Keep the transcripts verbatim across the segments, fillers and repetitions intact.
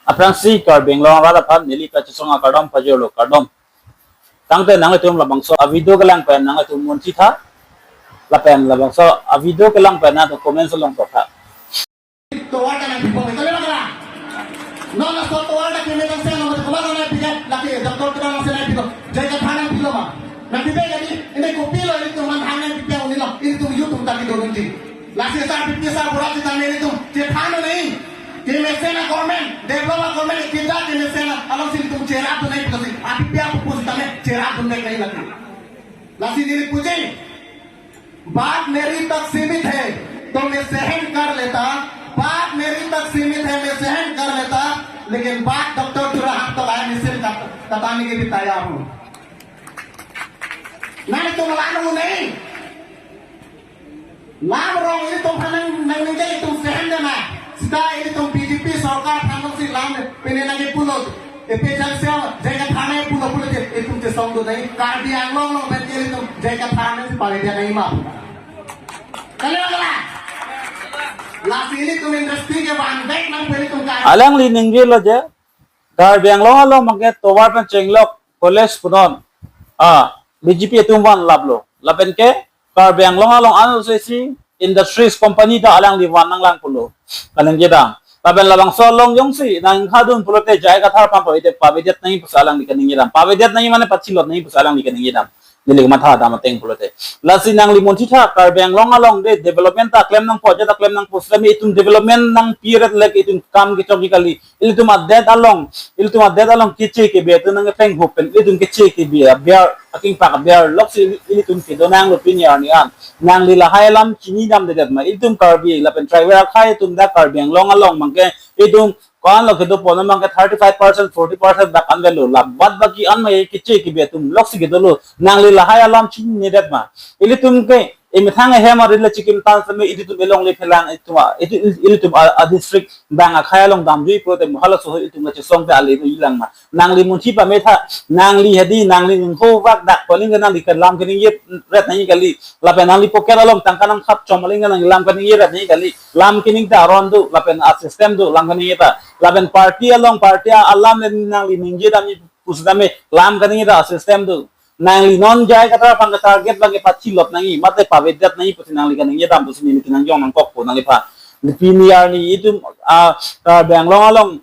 Aphrangsi Karbi Anglong arat aphan neli kachesong akardom pajirlo, kardom. Tangte nanglitum labangso a-video kelang pen nanglitum munthitha. Lapen labangso a-video kelang pen nangtum comments along tokha. Tovar ta nangpipo, kali ma kali? Non laso tovar ta keme tangse nang mati koma nangpipo, lake doctor kena nangse nangpipo, J I Kathar nangpilo ma. Nangpipo kali, ini kopilo, ilitum man hang nangpipo, unilo, ilitum youth atum ta kedo nangji. Lasi sar pipi sar borat sitame ilitum chethan nangji. Kemesen a-government, develop a-government, kita kemesen alongsi ilitum cherapdun nangji pusi, apipi apupu sitame cherapdun nangji lake. Lasi neli puji, बात मेरी तक सीमित है तो मैं सहन कर लेता, बात मेरी तक सीमित है, मैं सहन कर लेता, लेकिन बात डॉक्टर तुरा हाथ तो आया, मैं सिर कट-, कटाने के भी तैयार हूँ। Nangtum alam anu nangji. Lam rong ilitum aphan nang, nang ningje ilitum sehen dema. Seta ilitum B J P sorkar aphan si lam pine nangji pulo. A P H L C J I Kathar nangji pulo pulote ilitum chesongdun nangji. Karbi Anglong along pen ilitum J I Kathar nangji pavedetji ma. Kali ma kali? Lasi ilitum industry kevan vek nang pen ilitum Karbi. Alangli ningjelo je, Karbi Anglong along abangke tovar pen chenglok college punon, ah, B J P atum vanlaplo. Lapen ke Karbi Anglong along ano sesi industries company ta alangli van nanglang pulo. Kaningje dam. Lapen labangso along jongsi nangkhadun pulote J I Kathar aphan pavedet, pavedet nangji pusi alangli kaningje dam. Pavedet nangji mane pachilot nangji pusi alangli kaningje dam. Neli kamatha dam ateng pulote. Lasi nangli munthitha Karbi Anglong along de development ta klem nangpo, ajat ta klem nangpo, sitame itum development nangpiret lek itum kam kechokji kali. Ilitum adet along, ilitum adet along keche kebe atum nangkepeng hupen, ilitum keche kebe abiar, akingpak abiar loksi ilitum kedo nanglo pini arni an. Nangli lahai alam chinidamdedet ma, ilitum Karbi lapen tribal akhai atum ta Karbi Anglong along abangke, itum ko-anlo kedopo abangke thirty-five percent, forty percent dak anvetlo, la bad baki an ma keche kebe atum loksi kedolo, nangli lahai alam chininedet ma. Ilitum ke, imethang ahem arit le chikimtan sitame ilitum elongle phelang itum a, itu, ilitum a, a-district bang akhai along damjui pulote mo halaso itum kachesong te ale do ilang ma. Nangli munthi pametha, nangli hedi, nangli ningho vak dak paling ke nangli kelam keningje ret nangji kali. Lapen nangli pocket along tangka nangkhap chom aling ke nangli lam keningje ret nangji kali. Lam kening ta aron do, lapen a-system do, lam keningje ta. Lapen party along, party alam le nangli ningje damji pusitame, lam keningje ta a-system do. Nangli non J I Kathar aphan ke target abangke pachilot nangji, mate pavedet nangji pusi nangli kaningje dam pusi neli kaningje nangkokpo nangliphan. Pini arni itum, ah, Karbi Anglong along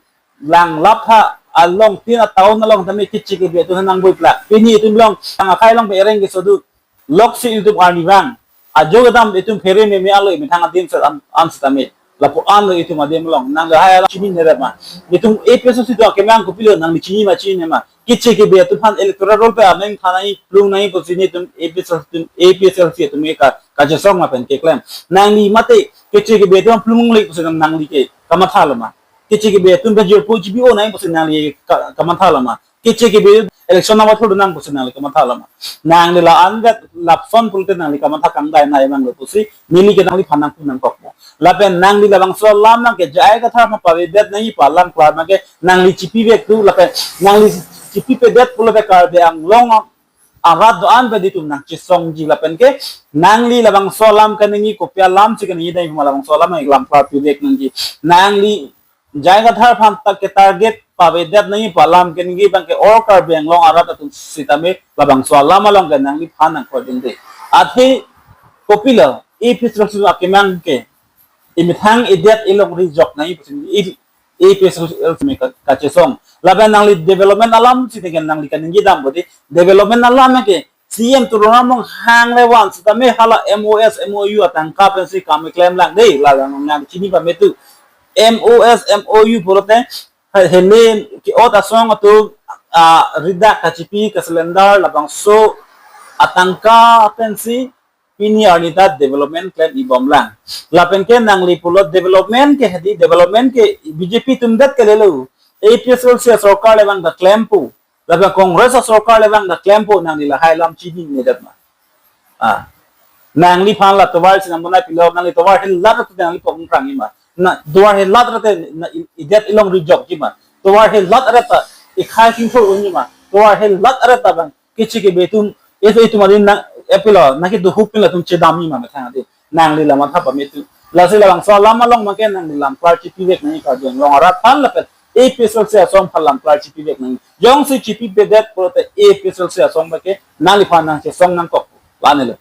langlaptha, along tin a-town along tame keche kebe atum nangboiplak. Pini itum along, tang akhai along pe ereng keso do. Loksi itum arnivang ajo kedam itum phere meme alo imethang adim set an, an setame. Lapu-an lo itum adim along. Nang lahai alam chinine ret ma. Itum A P H L C atum akemang kopilo nangli chini ma chinine ma. Keche kebe atum aphan electoral roll pe ameng thanai plung nai pusi nelitum A P H L C atum, A P H L C atum ke ka, kachesong ma pen keklem. Nangli mate keche kebe atum plung le pusi nang, nangli ke kamathalo ma. Keche kebe atum ke jirpo G P O nai pusi nangli ka, kamathalo ma. Keche kebe election nangpathurdun nang pusi nangli kamathalo ma. Nangli la-an vet lapuson pulote nangli kamatha kangdai nai abang lo pusi neli ke nangliphan nangpu nangkokpo. Lapen nangli labangso alam abangke J I Kathar aphan pavedet nangji pu alam klar abangke nangli chipivek do lapen nangli chipipedet pulote Karbi Anglong arat do-an pen itum nangchesongji lapen ke nangli labangso alam kaningji kopi alam si kaningje dei ma labangso alam nangli lam klar pivek nangji. Nangli J I Kathar aphan ta ke target pavedet nangji pu alam keningje abangke all Karbi Anglong arat atum sitame labangso alam along ke nangliphan nangkording dei. Athe kopilo A P H L C akemang ke imethang idet ilongri jok nangji pusi i, A P H L C me ka, kachesong. Lapen nangli development alam si tengken nangli kaningje dam bodi. Development alam ke C M Tuliram Ronghang le van sitame hala M O S, M O U atangka pensi kam klemlang dei, la nang, nang chini pametu. M O S, M O U pulote, ha, hele ke-ot asong atum, ah, ridak kachipi, ka-cylinder, labangso atangka pensi pini arni ta development klem ibomlang. Lapen ke nangli pulo development ke hedi, development ke B J P atum det kelelo. A P H L C asorkar le abang ta klempo. Lapen Congress asorkar le abang ta klempo, nangli lahai alam chininedet ma. Ah. Nangliphan la tovar si nang bonai pilo, nangli tovar helat rat nangli pok ngrang ma. Na tovar helat rat na i, idet ilongri jokji ma. Tovar helat rat ta ikhai singthur unji ma. Tovar helat rat ta abang keche kebe atum, ese itum adin nang, epilo, nangkedo hup pin latum chedamji ma methang adin. Nangli la matha pametu. Lasi labangso alam along abangke nangli lam klar chipivek nangji Karbi Anglong arat aphan lapen APHLC asong aphan lam klar chipivek nang. Jongsi chipivedet pulote APHLC asong abangke nangliphan nangchesong nangkok. La-anlo.